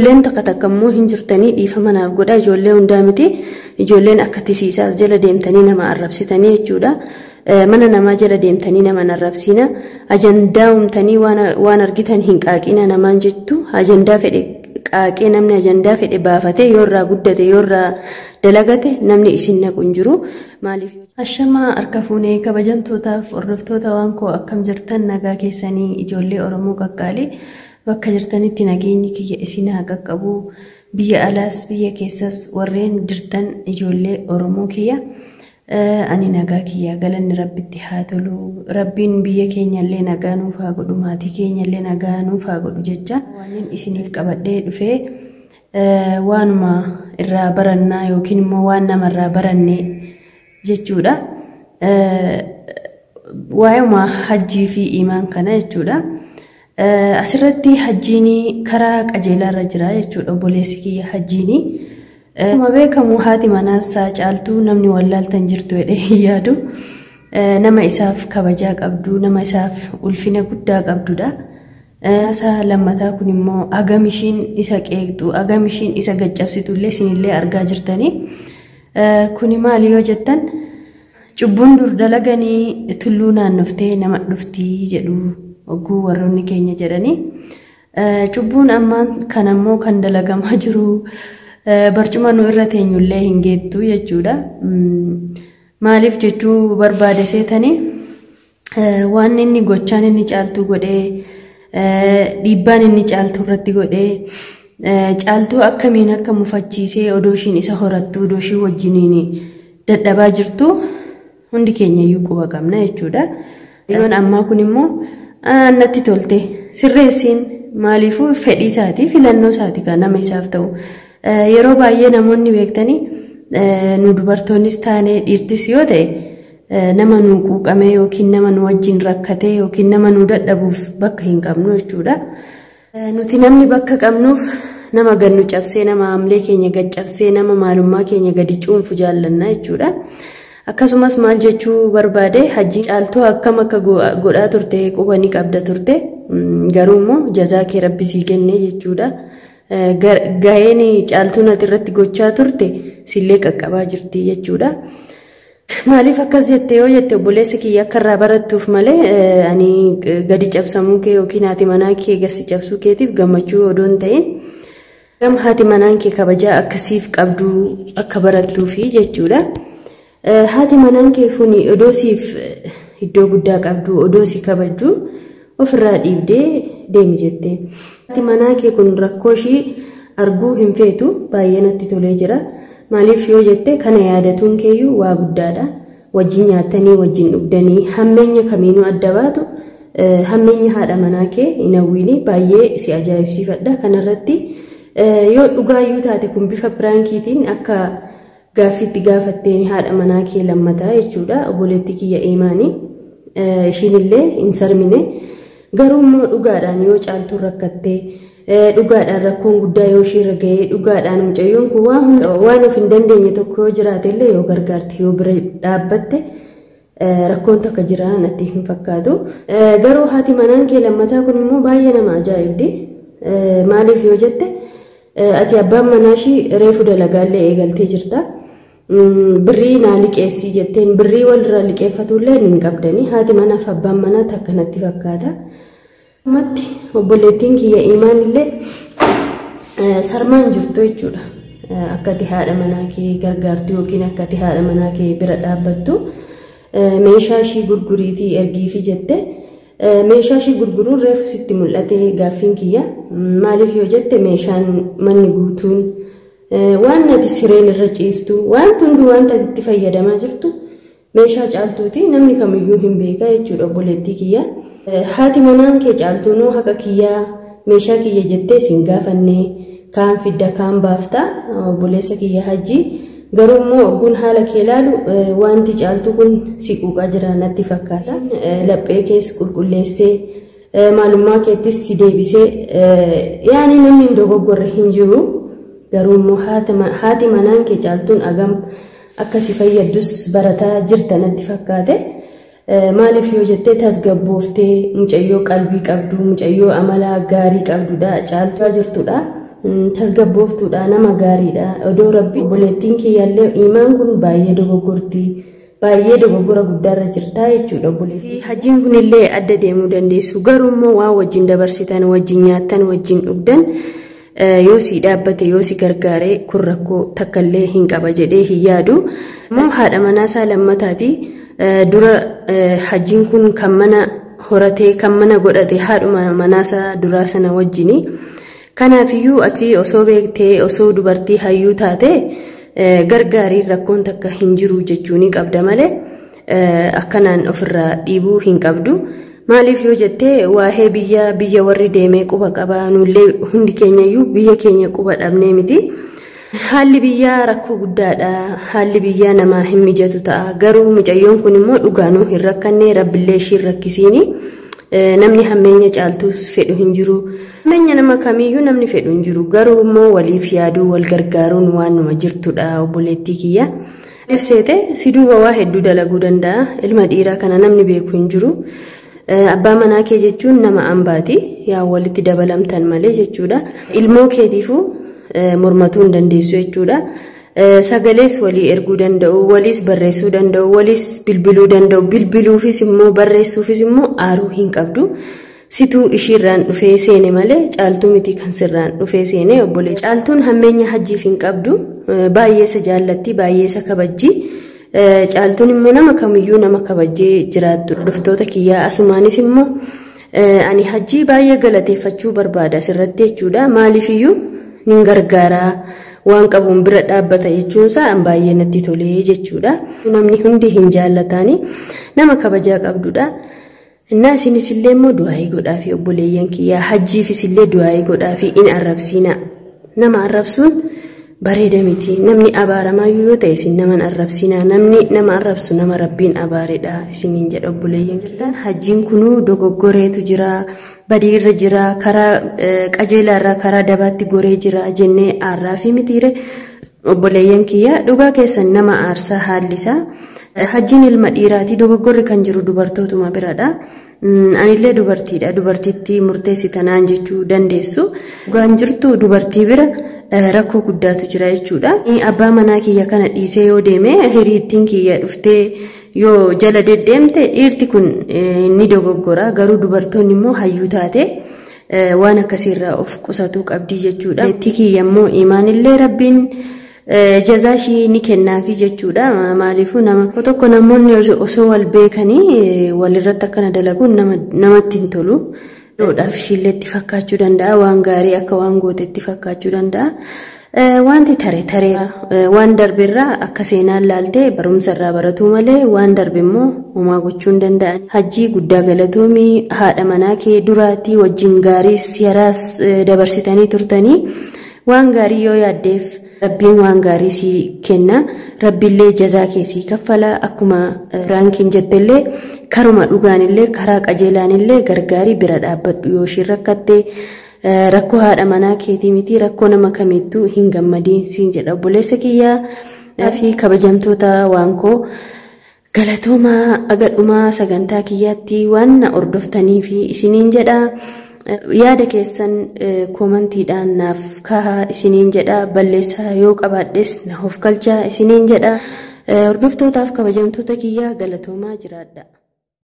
Ijoolleen takka takka immoo hin jirtanii dhiifama naaf godha. Ijoollee hundaa miti. Ijoolleen akka tisiisaas jala deemtanii nama arrabsitanii jechuudha. Mana namaa jala deemtanii nama hin arrabsina. Ajandaa uumtanii waan argitan hin qaaqina namaan jettu. Ajandaa fedhe qaaqee namni ajandaa fedhe baafatee yoo irraa guddate yoo irraa dalagate namni isin naqu hin jiru. Maaliif? Ashamaa harka fuunee kabajamtootaaf hordoftoota waan koo akkam jirtan nagaa keessanii ijoollee Oromoo qaqqaalii. Bakka jirtanitti nageenyi kiyya isin haa qaqqabu. Biyya alaas biyya keessas warreen jirtan ijoollee Oromoo kiyya. Ani nagaa kiyya galanni Rabbitti haa tolu. Rabbiin biyya keenyallee nagaa nuuf haa godhu, maatii keenyallee nagaa nuuf haa godhu jecha. Waan isiniif qabadhee dhufee waanuma irraa barannaa yookiin immoo waan namarraa baranne jechuudha. Waa'uma hajjii fi imaan kana jechuudha. Asirratti hajjiin karaa qajeelaarra jira jechuudha obboleessi kiyya hajjiin. Akkuma beekamu haati manaasaa Caaltuu namni wallaaltan jirtu jedhee hin yaadu. Nama isaaf kabajaa qabdu, nama isaaf ulfina guddaa qabdudha. Isaa lammataa kun immoo hagam ishiin isa qeeqxu, hagam ishiin isa gaccabsitu illee isinillee argaa jirtanii. Kuni maali yoo jettan cubbuun dur dalaganii tulluu naannoftee nama dhuftii jedhu hogguu warroonni keenya jedhanii. Cubbuun ammaan kan ammoo kan dalagamaa jiru barcuma nu irra teenyullee hin geettu jechuudha. Maaliif jechuu barbaade seetanii waan inni gochaan inni Caaltuu godhee dhiibbaan inni Caaltuu irratti godhee Caaltuu akkamiin akka mufachiisee odoo ishiin isa horattu odoo ishii wajjiniin dadhabaa jirtu hundi keenya iyyuu quba qabna jechuudha. Yeroon ammaa kun immoo natti tolte sirreessiin maaliifuu fedhii isaatii filannoo isaatii kan nama isaaf ta'u. Yeroo baay'ee namoonni beektanii nu dubartoonnis taane dhiirtis yoo ta'e nama nu quuqamee yookiin nama nu wajjin rakkatee yookiin nama nu dadhabuuf bakka hin qabnu jechuudha. Nuti namni bakka qabnuuf nama gad nu cabsee nama haamlee keenya gad cabsee nama maalummaa keenya gadi cuunfu jaallanna jechuudha. Akkasumas maal jechuu barbaade hajji Caaltuu akkam akka godhaa turte quba ni qabda turte garuu immoo jazaa kee rabbi sii kennee jechuudha. Gaheen Caaltuun ati irratti gochaa turte sillee qaqqabaa jirti jechuudha. Maaliif akkas jette yoo jette obboleessa kiyya akka irraa barattuuf malee ani gadi cabsamuu kee yookiin haati manaa kee gasi cabsuu keetiif gammachuu odoo hin ta'in gam haati manaan kee kabajaa akkasiif qabdu akka barattuufi jechuudha. Haati manaan kee kuni odoo siif iddoo guddaa qabdu odoo si kabajju ofirraa dhiibdee deemi jette. Haati manaa kee kun rakkoo ishii arguu hin feetu baay'ee natti tolee jira. Maaliif yoo jette kana yaadatuun keeyyuu waa guddaadha. Wajjin nyaattanii wajjin dhugdanii hammeenya kamiinuu adda baatu hammeenya haadha manaa kee hin hawwiini baay'ee si ajaa'ibsiifadha. Kanarratti yoo dhugaayyuu taate kun bifa piraankiitiin akka gaaffiitti gaafatteen haadha manaa kee lammataa jechuudha. Obboleettii kiyya Imaanii ishiin illee hin sarmine. Garuu immoo dhugaadhaan yoo Caaltuun rakkattee dhugaadhaan rakkoon guddaa yoo ishiirra ga'ee dhugaadhaan mucayyoon kun waan of hin dandeenye tokko yoo jiraate illee yoo gargaarte yoo bira dhaabbatte rakkoon takka jira natti hin fakkaatu. Garuu haati manaan kee lammataa kun immoo baay'ee nama ajaa'ibdi. Maaliif yoo jette ati abbaan manaa ishii reefu dalagaallee eegaltee jirta. Birrii naa liqeessii jetteen birrii walirraa liqeeffatullee hin qabdanii haati manaaf abbaan manaa takka natti fakkaata. Ammatti obboleettiin kiyya Imaan illee sarmaan jirtu jechuudha. Akka ati haadha manaa kee gargaartu yookiin akka ati haadha manaa kee bira dhaabbattu meeshaa ishii gurguriitii ergiifi jette. Meeshaa ishii gurguruun reefu sitti mul'ate gaaffiin kiyya. Maaliif yoo jette meeshaan manni guutuun waan ati sireen irra ciiftu waan hunduu wanta ati itti fayyadamaa jirtu meeshaa Caaltuuti namni kamiyyuu hin beeka jechuudha obboleettii kiyya. Haati manaan kee Caaltuunuu haqa kiyyaa meeshaa kiyya jettee sin gaafanne kaan fidda kaan baafta obboleessa kiyya hajji garuu immoo ogguun haala kee ilaalu wanti Caaltuu kun si quuqaa jira natti fakkaata. Laphee kees qulqulleessee maalummaa keettis si deebisee yaani namni hin dogoggorre hin jiru garuu immoo haati manaan kee Caaltuun agam akka si fayyaddus barataa jirta natti fakkaate. Maaliif yoo jettee tasgabbooftee mucayyoo qalbii qabdu mucayyoo amala gaarii qabdudha Caaltuu jirtudha. Tasgabbooftuudha, nama gaariidha. Odoo Rabbi obboleettiin kiyyaallee imaan kun baay'ee dogoggorti. Baay'ee dogoggora guddaarra jirta jechuudha obboleettii. Hajjiin kunillee adda deemuu dandeessu. Garuu immoo waan wajjin dabarsitan, wajjin nyaattan, wajjin dhugdan yoo si dhaabbate, yoo si gargaare kun rakkoo takkallee hin qaba jedhee hin yaadu. Immoo haadha manaasaa lammataati. Dura hajjiin kun kan mana horatee, kan mana godhate haadhuma manaasaa duraa sana wajjini. Kanaafiyyuu ati osoo beektee, osoo dubartii hayyuu taate gargaariin rakkoon takka hin jiru jechuu ni qabda malee akkanaan ofirraa dhiibuu hin qabdu. Maaliif yoo jettee waa'ee biyya warri deemee quba qabaa nullee hundi keenyayyuu biyya keenya quba dhabnee miti. Haalli biyyaa rakkoo guddaadha. Haalli biyyaa namaa hin mijatu ta'a. Garuu mucayyoon kun immoo dhugaanuu hin rakkanne, rabbillee ishii hin rakkisiini. Namni hammeenya caaltuus fedhu hin jiru. Hammeenya nama kamiyyuu namni fedhu hin jiru. Garuu immoo waliif yaaduu, wal gargaaruun waan numa jirtudha obboleettii kiyya. Ibseete si duuba waa hedduu dalaguu danda'a. Ilma dhiiraa kana namni beeku hin jiru. Abbaa manaa kee jechuun nama ambaati. Yaa walitti dabalamtan malee jechuudha. Ilmoo keetiifuu mormatuu hin dandeessu jechuudha. Sagalees walii erguu danda'u, waliis barreessuu danda'u, waliis bilbiluu danda'u. Bilbiluufis immoo barreessuufis immoo aaruu hin qabdu. Situu ishiirraan dhufee seene malee caaltuu miti kan sirraan dhufee seene obbolee. Caaltuun hammeenya hajjiif hin qabdu. Baay'ee isa jaallatti, baay'ee isa kabajji. Caaltuun immoo nama kamiyyuu nama kabajjee jiraattu. Dhuftoota kiyyaa asumaanis immoo ani hajjii baay'ee galateeffachuu barbaada asirratti jechuudha. Maaliifiyyuu nin gargaaraa waan qabuun bira dhaabbata jechuunsaa an baay'ee natti tolee jechuudha. Namni hundi hin jaallataani nama kabajaa qabdudha. Innaa isinis illee immoo du'aayii godhaafi obboleeyyan kiyyaa, hajjiifis illee du'aayii godhaafi in arrabsiina. Nama arrabsuun bareeda miti. Namni abaaramaayyuu yoo ta'e isin nama arrabsiina. Namni nama arrabsu nama rabbiin abaaredha isiniin jedha obboleeyyan kiyyaa. Hajjiin kunuu dogoggoreetu jira, badiirra jira, karaa qajeelaarraa karaa dabaatti goree jira jennee aarraa fi mitiire obboleeyyan kiyyaa. Dhugaa keessan nama aarsaa haallisaa. Hajjiin ilma dhiiraati. Dogoggorri kan jiru dubartootuma biradha. Anillee dubartiidha. Dubartiitti murteessitanaan jechuu dandeessu. Dhugaan jirtu dubartii bira rakkoo guddaatu jira jechuudha. Abbaa manaa kiyya kana dhiisee yoo deeme hiriittiin kiyya dhuftee yoo jala deddeemte dhiirti kun ni dogoggora. Garuu dubartoonni immoo hayyuu taate waan akkasiirraa of qusatuu qabdii jechuudha. Itti kiyya immoo imaanillee rabbiin jazaa ishii ni kennaafi jechuudha. Maaliifuu nama tokko namoonni osoo wal beekanii walirratti akkana dalaguun namatti hin tolu. Yoodhaaf ishiillee itti fakkaachuu danda'a. Waan gaarii akka waan gootetti fakkaachuu danda'a. Wanti tare waan darberraa akka seenaan laaltee barumsa irraa baratuu malee waan darbe immoo homaa gochuu hin danda'an. Hajjii guddaa galatoomii haadha manaa kee duraatii wajjin gaariis yaraas dabarsitanii turtanii waan gaarii yoo yaaddeef Rabbiin waan gaarii si kenna. Rabbiillee jazaa kee si kaffala. Akkuma Firaankiin jettellee karuma dhugaanillee karaa qajeelaanillee gargaarii bira dhaabbadhu yoo ishiin rakkatte. Rakkoo haadha manaa keetii miti rakkoo nama kamittuu hin gammadiin siin jedha obboleessa kiyyaa fi kabajamtoota waan koo. Galatoomaa agadhumaa sagantaa kiyyaatti waan na hordoftanii fi isiniin jedha. Yaada keessan koomantiidhaan naaf kahaa isiniin jedha. Balleessaa yoo qabaadhes na of galchaa isiniin jedha. Hordoftootaaf kabajamtoota kiyyaa galatoomaa jiraadha.